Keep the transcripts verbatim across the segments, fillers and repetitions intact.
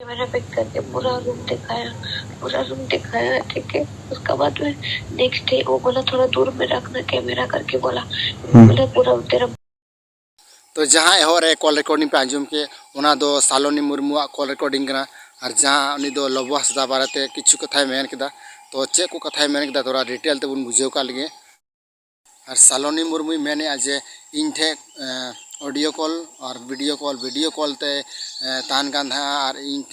Camera pick करके पूरा room दिखाया, पूरा रूम दिखाया, ठीक है। उसके बाद में नेक्स्ट डे वो बोला, थोड़ा दूर में रखना कैमरा करके बोला। हम्म। बोला, पूरा तेरा ᱛᱚ ᱡᱟᱦᱟᱸ ᱮᱦᱚᱵ ᱨᱮ ᱠᱚᱞ ᱨᱮᱠᱚᱨᱰᱤᱝ ᱯᱮ ᱟᱸᱡᱚᱢ ᱠᱮᱫ, ᱚᱱᱟ ᱫᱚ ᱥᱟᱞᱚᱱᱤ ᱢᱩᱨᱢᱩᱣᱟᱜ ᱠᱚᱞ ᱨᱮᱠᱚᱨᱰᱤᱝ ᱠᱟᱱᱟ᱾ ᱟᱨ ᱡᱟᱦᱟᱸ ᱩᱱᱤ ᱫᱚ ᱞᱚᱵᱚ ᱦᱟᱸᱥᱫᱟ ᱵᱟᱨᱮᱛᱮ ᱠᱤᱪᱷᱩ ᱠᱟᱛᱷᱟᱭ ᱢᱮᱱ ᱠᱮᱫᱟ, ᱛᱚ ᱪᱮᱫ ᱠᱚ ᱠᱟᱛᱷᱟᱭ ᱢᱮᱱ ᱠᱮᱫᱟ, ᱛᱷᱚᱲᱟ ᱰᱤᱴᱮᱞ ᱛᱮᱵᱚᱱ ᱵᱩᱡᱷᱟᱹᱣ ᱠᱟᱜ ᱞᱮᱜᱮ᱾ ᱟᱨ ᱥᱟᱞᱚᱱᱤ ᱢᱩᱨᱢᱩᱭ ᱢᱮᱱᱮᱫᱼᱟ ᱡᱮ ᱤᱧ ᱴᱷᱮᱱ, ᱮᱸ, ᱚᱰᱤᱭᱳ ᱠᱚᱞ ᱟᱨ ᱵᱷᱤᱰᱤᱭᱳ ᱠᱚᱞ, ᱵᱷᱤᱰᱤᱭᱳ ᱠᱚᱞ ᱛᱮ, ᱮᱸ, ᱛᱟᱦᱮᱱ ᱠᱟᱱ ᱛᱟᱦᱮᱸᱜᱼᱟ ᱟᱨ ᱤᱧ,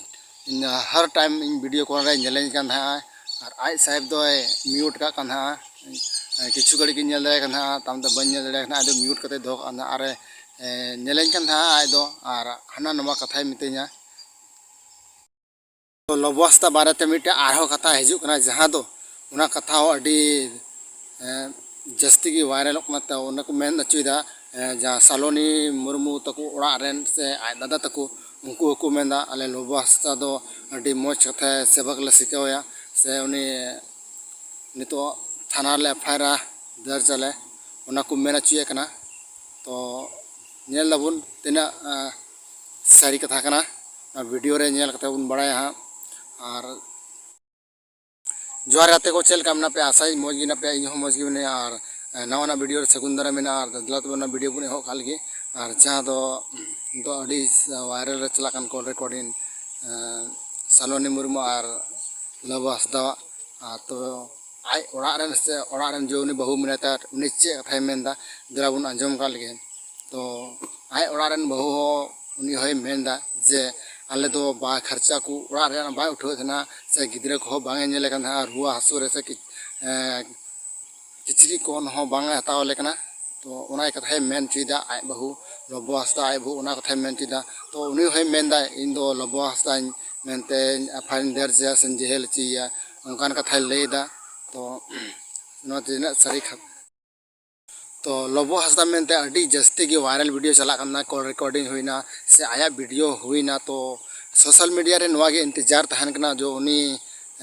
ᱤᱧ ᱦᱟᱨ ᱴᱟᱭᱤᱢ ᱤᱧ ᱵᱷᱤᱰᱤᱭᱳ ᱠᱚᱞ ᱨᱮ ᱧᱮᱞᱮᱧ ᱠᱟᱱ ᱛᱟᱦᱮᱸᱜᱼᱟ᱾ ᱟᱨ ᱟᱡ ᱥᱟᱦᱮᱵ ᱫᱚᱭ ᱢᱤᱭᱩᱴ ᱠᱟᱜ ᱠᱟᱱ ᱛᱟᱦᱮᱸᱜᱼᱟ᱾ ᱮᱸ, ᱠᱤᱪᱷᱩ ᱜᱷᱟᱹᱲᱤᱡ ᱜᱤᱧ ᱧᱮᱞ ᱫᱟᱲᱮᱭᱟᱜ ᱠᱟᱱ ᱛᱟᱦᱮᱸᱜᱼᱟ, ᱛᱟᱭᱚᱢ ᱛᱮ ᱵᱟᱹᱧ ᱧᱮᱞ ᱫᱟᱲᱮᱭᱟᱜ ᱠᱟᱱᱟ, ᱟᱡ ᱫᱚ ᱢᱤᱭᱩᱴ ᱠᱟᱛᱮ ᱫᱚᱦᱚ ᱠᱟᱜ ᱠᱟᱱ ᱛᱟᱦᱮᱸᱜᱼᱟ᱾ ᱟᱨ, ᱮᱸ, ᱧᱮᱞᱮᱧ ᱠᱟᱱ ᱛᱟᱦᱮᱸᱜᱼᱟ ᱟᱡ ᱫᱚ, ᱟᱨ ᱦᱟᱱᱟ ᱱᱚᱣᱟ ᱠᱟᱛᱷᱟᱭ ᱢᱤᱛᱟᱹᱧᱟ᱾ ᱛᱚ ᱞᱚᱵᱚ ᱦᱟᱸᱥᱫᱟ ᱵᱟᱨᱮᱛᱮ ᱢᱤᱫᱴᱮᱱ ᱟᱨᱦᱚᱸ ᱠᱟᱛᱷᱟ ᱦᱤᱡᱩᱜ ᱠᱟᱱᱟ, ᱡᱟᱦᱟᱸ ᱫᱚ ᱚᱱᱟ ᱠᱟᱛᱷᱟ ᱦᱚᱸ ᱟᱹᱰᱤ, ᱮᱸ, ᱡᱟᱹᱥᱛᱤ ᱜᱮ ᱵᱷᱟᱭᱨᱟᱞᱚᱜ ᱠᱟᱱᱟ᱾ ᱛᱚ ᱚᱱᱟ ᱠᱚ ᱢᱮᱱ ᱦᱚᱪᱚᱭᱮᱫᱟ, ᱮᱸ, ᱡᱟᱦᱟᱸ ᱥᱟᱞᱚᱱᱤ ᱢᱩᱨᱢᱩ ᱛᱟᱠᱚ ᱚᱲᱟᱜ ᱨᱮᱱ ᱥᱮ ᱟᱡ ᱫᱟᱫᱟ ᱛᱟᱠᱚ, ᱩᱱᱠᱩ ᱦᱚᱸᱠᱚ ᱢᱮᱱᱫᱟ, ᱟᱞᱮ ᱞᱚᱵᱚ ᱦᱟᱸᱥᱫᱟ ᱫᱚ ᱟᱹᱰᱤ ᱢᱚᱡᱽ ᱠᱟᱛᱷᱟᱭ ᱥᱮᱵᱟ ᱠᱚᱞᱮ ᱥᱤᱠᱷᱟᱹᱣᱟᱭᱟ, ᱥᱮ ᱩᱱᱤ ᱱᱤᱛᱚᱜ ᱛᱷᱟᱱᱟ ᱨᱮᱞᱮ ᱮᱯᱷ ᱟᱭ ᱟᱨ ᱫᱟᱨᱡᱽ ᱟᱞᱮ, ᱚᱱᱟ ᱠᱚ ᱢᱮᱱ ᱦᱚᱪᱚᱭᱮᱫ ᱠᱟᱱᱟ᱾ ᱛᱚ ᱧᱮᱞ ᱫᱟᱵᱚᱱ ᱛᱤᱱᱟᱹᱜ, ᱟᱸ, ᱥᱟᱹᱨᱤ ᱠᱟᱛᱷᱟ ᱠᱟᱱᱟ, ᱚᱱᱟ ᱵᱷᱤᱰᱤᱭᱳ ᱨᱮ ᱧᱮᱞ ᱠᱟᱛᱮ ᱵᱚᱱ ᱵᱟᱲᱟᱭᱟ ᱦᱟᱸᱜ᱾ ᱟᱨ ᱡᱚᱦᱟᱨ ᱜᱟᱛᱮ ᱠᱚ, ᱪᱮᱫ ᱞᱮᱠᱟ ᱢᱮᱱᱟᱜ ᱯᱮᱭᱟ? ᱟᱥᱟᱭᱟᱹᱧ ᱢᱚᱡᱽ ᱜᱮ ᱢᱮᱱᱟᱜ ᱯᱮᱭᱟ, ᱤᱧ ᱦᱚᱸ ᱢᱚᱡᱽ ᱜᱮ ᱢᱮᱱᱟᱧᱟ᱾ ᱟᱨ, ᱮᱸ, ᱱᱟᱣᱟ ᱱᱟᱜ ᱵᱷᱤᱰᱤᱭᱳ ᱨᱮ ᱥᱟᱹᱜᱩᱱ ᱫᱟᱨᱟᱢ ᱢᱮᱱᱟᱜᱼᱟ᱾ ᱟᱨ ᱫᱮᱞᱟ ᱛᱚᱵᱮ ᱚᱱᱟ ᱵᱷᱤᱰᱤᱭᱳ ᱵᱚᱱ ᱮᱦᱚᱵ ᱠᱟᱜ ᱞᱮᱜᱮ᱾ ᱟᱨ ᱡᱟᱦᱟᱸ ᱫᱚ, ᱫᱚ ᱟᱹᱰᱤ ᱵᱷᱟᱭᱨᱟᱞ ᱨᱮ ᱪᱟᱞᱟᱜ ᱠᱟᱱ ᱠᱚᱞ ᱨᱮᱠᱚᱨᱰᱤᱝ, ᱮᱸ, ᱥᱟᱞᱚᱱᱤ ᱢᱩᱨᱢᱩ ᱟᱨ ᱞᱚᱵᱚ ᱦᱟᱸᱥᱫᱟᱣᱟᱜ᱾ ᱟᱨ ᱛᱚ ᱟᱡ ᱚᱲᱟᱜ ᱨᱮᱱ ᱥᱮ ᱚᱲᱟᱜ ᱨᱮᱱ ᱡᱮ ᱩᱱᱤ ᱵᱟᱹᱦᱩ ᱢᱮᱱᱟᱭ ᱛᱟᱭ, ᱩᱱᱤ ᱪᱮᱫ ᱠᱟᱛᱷᱟᱭ ᱢᱮᱱᱫᱟ, ᱫᱮᱞᱟ ᱵᱚᱱ ᱟᱸᱡᱚᱢ ᱠᱟᱜ ᱞᱮᱜᱮ᱾ ᱛᱚ ᱟᱡ ᱚᱲᱟᱜ ᱨᱮᱱ ᱵᱟᱹᱦᱩ ᱦᱚᱸ, ᱩᱱᱤ ᱦᱚᱸᱭ ᱢᱮᱱᱫᱟ ᱡᱮ ᱟᱞᱮ ᱫᱚ ᱵᱟ ᱠᱷᱚᱨᱪᱟ ᱠᱚ ᱚᱲᱟᱜ ᱨᱮᱱᱟᱜ ᱵᱟᱭ ᱩᱴᱷᱟᱹᱣᱮᱫ ᱛᱟᱦᱮᱱᱟ, ᱥᱮ ᱜᱤᱫᱽᱨᱟᱹ ᱠᱚᱦᱚᱸ ᱵᱟᱝ ᱮ ᱧᱮᱞᱮ ᱠᱟᱱ ᱛᱟᱦᱮᱱᱟ, ᱨᱩᱣᱟᱹ ᱦᱟᱹᱥᱩ ᱨᱮ ᱥᱮ ᱠᱤ-, ᱮᱸ, ᱠᱤᱪᱨᱤᱡ ᱠᱚ ᱦᱚᱸ ᱵᱟᱝ ᱮ ᱦᱟᱛᱟᱣ ᱟᱞᱮ ᱠᱟᱱᱟ᱾ ᱛᱚ ᱚᱱᱟ ᱠᱟᱛᱷᱟᱭ ᱢᱮᱱ ᱦᱚᱪᱚᱭᱮᱫᱟ ᱟᱡ ᱵᱟᱹᱦᱩ, ᱞᱚᱵᱚ ᱦᱟᱸᱥᱫᱟ ᱟᱡ ᱵᱟᱹᱦᱩ ᱚᱱᱟ ᱠᱟᱛᱷᱟᱭ ᱢᱮᱱ ᱦᱚᱪᱚᱭᱮᱫᱟ᱾ ᱛᱚ ᱩᱱᱤ ᱦᱚᱸᱭ ᱢᱮᱱᱫᱟ, ᱤᱧ ᱫᱚ ᱞᱚᱵᱚ ᱦᱟᱸᱥᱫᱟᱧ ᱢᱮᱱᱛᱮ ᱮᱯᱷ ᱟᱭ ᱟᱨ ᱤᱧ ᱫᱟᱨᱡᱟ ᱥᱮᱧ ᱡᱮᱦᱮᱞ ᱦᱚᱪᱚᱭᱮᱭᱟ, ᱚᱱᱠᱟᱱ ᱠᱟᱛᱷᱟᱭ ᱞᱟᱹᱭᱮᱫᱟ᱾ ᱛᱚ ᱱᱚᱣᱟ ᱛᱤᱱᱟᱹᱜ ᱥᱟᱹᱨᱤ ᱠᱷᱟ-, ᱛᱚ ᱞᱚᱵᱚ ᱦᱟᱸᱥᱫᱟ ᱢᱮᱱᱛᱮ ᱟᱹᱰᱤ ᱡᱟᱹᱥᱛᱤ ᱜᱮ ᱵᱷᱟᱭᱨᱟᱞ ᱵᱷᱤᱰᱤᱭᱳ ᱪᱟᱞᱟᱜ ᱠᱟᱱᱟ, ᱠᱚᱞ ᱨᱮᱠᱚᱨᱰᱤᱝ ᱦᱩᱭᱱᱟ ᱥᱮ ᱟᱭᱟᱜ ᱵᱷᱤᱰᱤᱭᱳ ᱦᱩᱭᱱᱟ᱾ ᱛᱚ ᱥᱳᱥᱟᱞ ᱢᱤᱰᱤᱭᱟ ᱨᱮ ᱱᱚᱣᱟ ᱜᱮ ᱤᱱᱛᱮᱡᱟᱨ ᱛᱟᱦᱮᱱ ᱠᱟᱱᱟ ᱡᱮ ᱩᱱᱤ,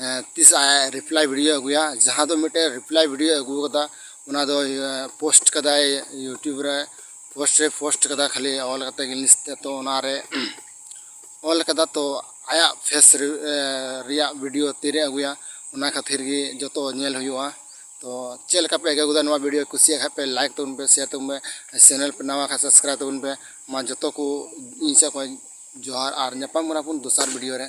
ᱮᱸ, ᱛᱤᱥ ᱟᱡ ᱨᱤᱯᱞᱟᱭ ᱵᱷᱤᱰᱤᱭᱳ ᱟᱹᱜᱩᱭᱟ, ᱡᱟᱦᱟᱸ ᱫᱚ ᱢᱤᱫᱴᱮᱱ ᱨᱤᱯᱞᱟᱭ ᱵᱷᱤᱰᱤᱭᱳ ᱟᱹᱜᱩ ᱠᱟᱫᱟ, ᱚᱱᱟ ᱫᱚ, ᱮᱸ, ᱯᱳᱥᱴ ᱠᱟᱫᱟᱭ ᱭᱩᱴᱩᱵᱽ ᱨᱮ, ᱯᱳᱥᱴ ᱨᱮ ᱯᱳᱥᱴ ᱠᱟᱫᱟ ᱠᱷᱟᱹᱞᱤ ᱚᱞ ᱠᱟᱛᱮ ᱤᱝᱞᱤᱥ ᱛᱮ᱾ ᱛᱚ ᱚᱱᱟᱨᱮ ᱚᱞ ᱠᱟᱫᱟ, ᱛᱚ ᱟᱭᱟᱜ ᱯᱷᱮᱥ ᱨᱮ-, ᱮ, ᱨᱮᱭᱟᱜ ᱵᱷᱤᱰᱤᱭᱳ ᱛᱤᱨᱮ ᱟᱹᱜᱩᱭᱟ, ᱚᱱᱟ ᱠᱷᱟᱹᱛᱤᱨ ᱜᱮ ᱡᱚᱛᱚ ᱧᱮᱞ ᱦᱩᱭᱩᱜᱼᱟ᱾ ᱛᱚ ᱪᱮᱫ ᱞᱮᱠᱟ ᱯᱮ ᱟᱹᱭᱠᱟᱹᱣ ᱠᱮᱫᱟ ᱱᱚᱣᱟ ᱵᱷᱤᱰᱤᱭᱳ? ᱠᱩᱥᱤᱭᱟᱜ ᱠᱷᱟᱡ ᱯᱮ ᱞᱟᱭᱤᱠ ᱛᱟᱵᱚᱱ ᱯᱮ, ᱥᱮᱭᱟᱨ ᱛᱟᱵᱚᱱ ᱯᱮ, ᱪᱮᱱᱮᱞ ᱯᱮ ᱱᱟᱣᱟ ᱠᱷᱟᱡ ᱥᱟᱵᱥᱠᱨᱟᱭᱤᱵ ᱛᱟᱵᱚᱱ ᱯᱮ᱾ ᱢᱟ ᱡᱚᱛᱚ ᱠᱚ ᱤᱧ ᱥᱮᱫ ᱠᱷᱚᱱ ᱡᱚᱦᱟᱨ ᱟᱨ ᱧᱟᱯᱟᱢ ᱠᱟᱱᱟ ᱵᱚᱱ ᱫᱚᱥᱟᱨ ᱵᱷᱤᱰᱤᱭᱳ ᱨᱮ᱾